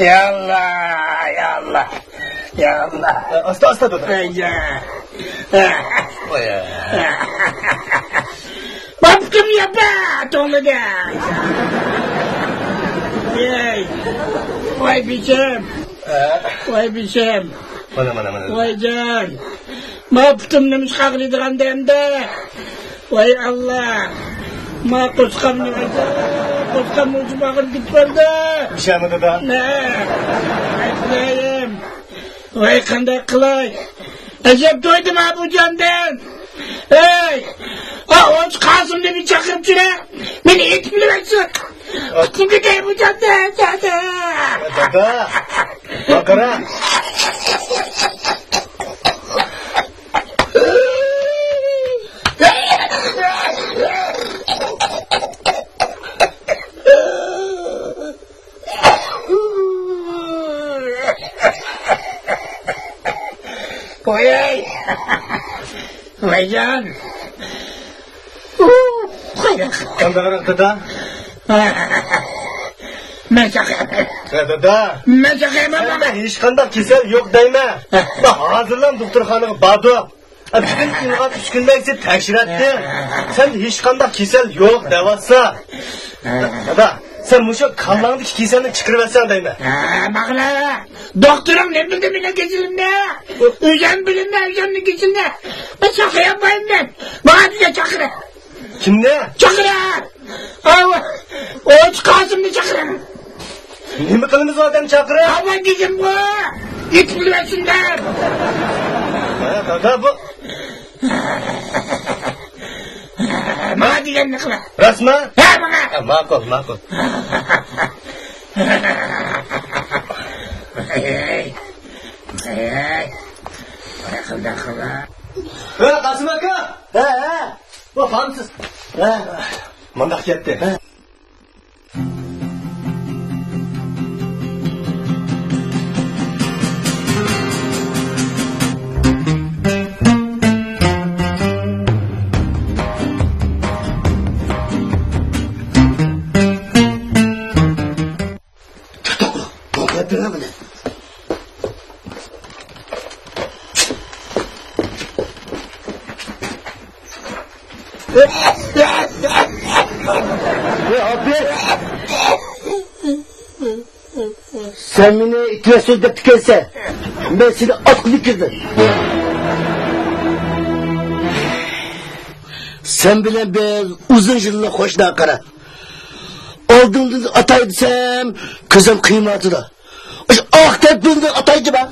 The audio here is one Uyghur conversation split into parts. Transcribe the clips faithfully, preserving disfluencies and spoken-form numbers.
يا الله، يا الله، يا الله. ئاستا، ئاستا، دادا. ئەيجان. ۋاي. بوپتۇم ياپا، توڭلىدى. ئەي. ۋاي بېشىم. ۋاي بېشىم. مانا، مانا، مانا. ۋاي جان. ما پۇتۇم نېمىشقا ئاغرىيدىغان دەمدە؟ ۋاي ئاللا! ما قورسىقىم نېمە؟ قورسىقىم مۇشۇ باغرىم كېتىپ بارىدۇ. بىشەمە دادا. نە؟ ۋاي خۇدايىم! ۋاي قانداق قىلاي؟ ئەجەب تويدۇم ھا بۇ جاندىن! ھەي! ئا ئوچ قاسىمنى بىر چاقىرىپ چۈرە! مېنى ئېتىپ بىلىۋەتسۇن! ئۇتۇمدىكى بۇ جاندىن، جاندىن! دادا! باقىرا! ۋاي! ۋايجان! قانداقراق دادا؟ مەن چاقىرىمەن. ھە دادا. مەن چاقىرىمەن. سەندە ھېچقانداق كېسەل يوق دەيمەن. ھازىرلا دوختۇرخانىغا باردۇق. پۈتۈن ئىلغار ئۈسكۈنىلەرگە تەكشۈرەتتىم. سەندە ھېچقانداق كېسەل يوق دەۋاتسا. دادا، سەن مۇشۇ كاللاڭدىكى كېسەلنى چىقىرىۋەتسەڭ دەيمەن. ھە، باقلا. دوختۇرۇڭ نېمە بىلدى مېنىڭ كېسىلىمنى؟ ئۆزۈم بىلىمەن ئۆزۈمنىڭ كېسىلىنى. مەن چاقىرالمايمەن. ماڭا بىزگە چاقىرە. كىمنى؟ چاقىرە! ئاۋۇ، ئوچ قاسىمنى چاقىرە. نېمە قىلىمىز ئۇ ئادەمنى چاقىرىپ؟ ئاۋۇ دېدىمغۇ، ئېتىپ بىلىۋەتسۇن دەپ. ھە، دادا بۇ. ماڭا دېگەننى قىلە. راستمۇ؟ ھە، ماڭا. ھە، ماقۇل، ماقۇل. ھەي، ھەي، ھەي. ھەي، قىلدى، قىلدى. ھە، قاسىم ئاكا. ھە، ھە. بۇ خانسىز. ھە. مۇنداق كەتتى. ھە. تۇتۇق، توختاتتىڭ بۇنى. سەن مېنى ئىتىۋەتسۇن دەپتىكەنسەن. مەن سېنى ئاتقىلى كىردىم. سەن بىلەن بىز ئۇزۇن يىللىق قوشنا قارا. ئالدىڭدىن ئاتاي دېسەم، كۆزۈم قىيمايۋاتىدۇ. ئاشۇ ئاق تەرىپىڭدىن ئاتايچۇ ما.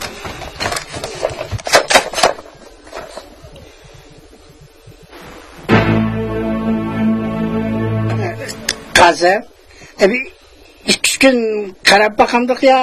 قاسىم، ئە، بىر ئىككى ئۈچ كۈن قاراپ باقامدۇق يا؟